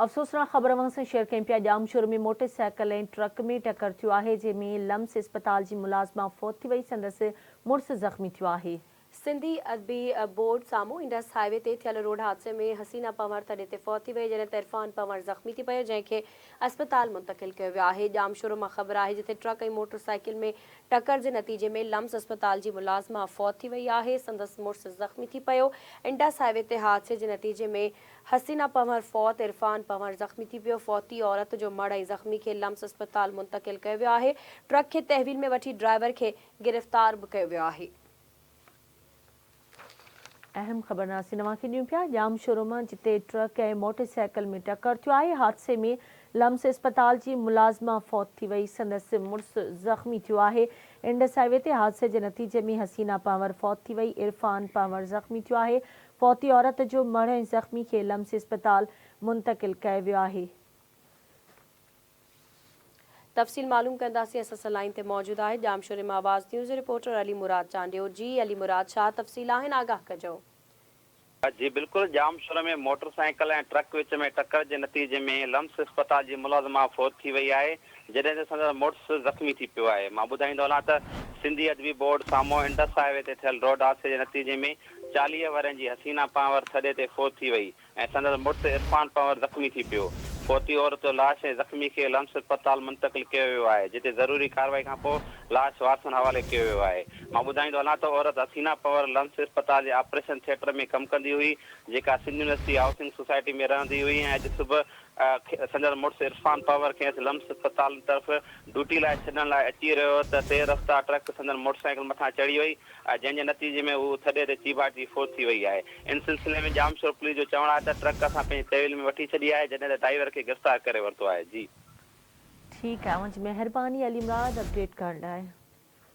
افسوسناڪ خبر اوهان سان شيئر ڪيون پيا ڄامشورو ۾ موٽر سائيڪل ۽ ٽرڪ ۾ ٽڪر ٿيو آهي جنهن ۾ لمس اسپتال جي ملازمه فوت ٿي وئي سندس مڙس زخمي ٿيو آهي. سنڌي ادبي بورڊ سامهون انڊس هاء وي تي ٿيل روڊ حادثي ۾ حسينه پنهور ٿڏي تي فوت ٿي وئي جڏهن ته عرفان پنهور زخمي ٿي پيو جنهن کي اسپتال منتقل ڪيو ويو آهي ڄامشورو مان خبر آهي جتي ٽرڪ ۽ موٽر سائيڪل ۾ ٽڪر جي نتيجي ۾ لمس اسپتال جي ملازمه فوت ٿي وئي آهي سندس مڙس زخمي ٿي پيو انڊس هاء وي تي حادثي جي نتيجي ۾ حسينه پنهور فوت، عرفان پنهور زخمي ٿي پيو، فوتي عورت جو مڙهه ۽ زخمي کي لمس اسپتال منتقل ڪيو ويو آهي، ٽرڪ کي تحويل ۾ وٺي ڊرائيور کي گرفتار به ڪيو ويو آهي. اهم خبر ناسين اوهان کي ڏيون پيا ڄامشورو مان جتي ٽرڪ ۽ موٽر سائيڪل ۾ ٽڪر ٿيو آهي حادثي ۾ لمس اسپتال جي ملازمه فوت ٿي وئي سندس مڙس زخمي ٿيو آهي انڊس هاء وي تي حادثي جي نتيجي ۾ حسينه پنهور فوت ٿي وئي عرفان پنهور زخمي ٿيو آهي فوتي عورت جو مڙهه ۽ زخمي کي لمس اسپتال منتقل ڪيو ويو آهي. تفصيل معلوم ڪنداسين اسان سان لائين تي موجود آهي ڄامشوري مان آواز نيوز جو رپورٽر علي مراد چانڊيو جي علي مراد ڇا تفصيل آهن آگاهه ڪجو. جي بلڪل ڄامشوري ۾ موٽر سائيڪل ۽ ٽرڪ وچ ۾ ٽڪر جي نتيجي ۾ لمس اسپتال جي ملازمه فوت ٿي وئي آهي جڏهن ته سندس مڙس زخمي ٿي پيو آهي مان ٻڌائيندو هلان ته سنڌي ادبي بورڊ سامهون انڊس هاء وي تي ٿيل روڊ حادثي جي نتيجي ۾ 40 ورهين جي حسينه پنهور ٿڏي تي فوت ٿي وئي ۽ سندس مڙس عرفان پنهور زخمي ٿي پيو. فوتي عورت جو لاش ۽ زخمي کي لمس اسپتال منتقل ڪيو ويو آهي جتي ضروري ڪارروائي کانپوء لاش وارثن حوالي ڪيو ويو آهي. مان ٻڌائيندو هلان ته عورت حسينه پنهور لمس اسپتال جي آپريشن ٿيٽر ۾ ڪم ڪندي هئي جيڪا سنڌ يونيورسٽي هائوسنگ سوسائٽي ۾ رهندي هئي ۽ اڄ صبح سندس مڙس عرفان پنهور کيس لمس اسپتال طرف ڊيوٽي لاء ڇڏڻ لاء اچي رهيو هو ته تيز رفتار ٽرڪ سندن موٽرسائيڪل مٿان چڙهي وئي جنهن جي نتيجي ۾ هو ٿڏي تي چيڀاٽجي فوت ٿي وئي آهي. ان سلسلي ۾ ڄامشورو پوليس جو چوڻ آهي ته ٽرڪ اسان پنهنجي تحويل ۾ وٺي ڇڏي آهي جڏهن ته ڊرائيور کي گرفتار ڪري ورتو آهي. جي. ٺيڪ آهي اوهان جي مهرباني علي مراد اپڊيٽ ڪرڻ لاء.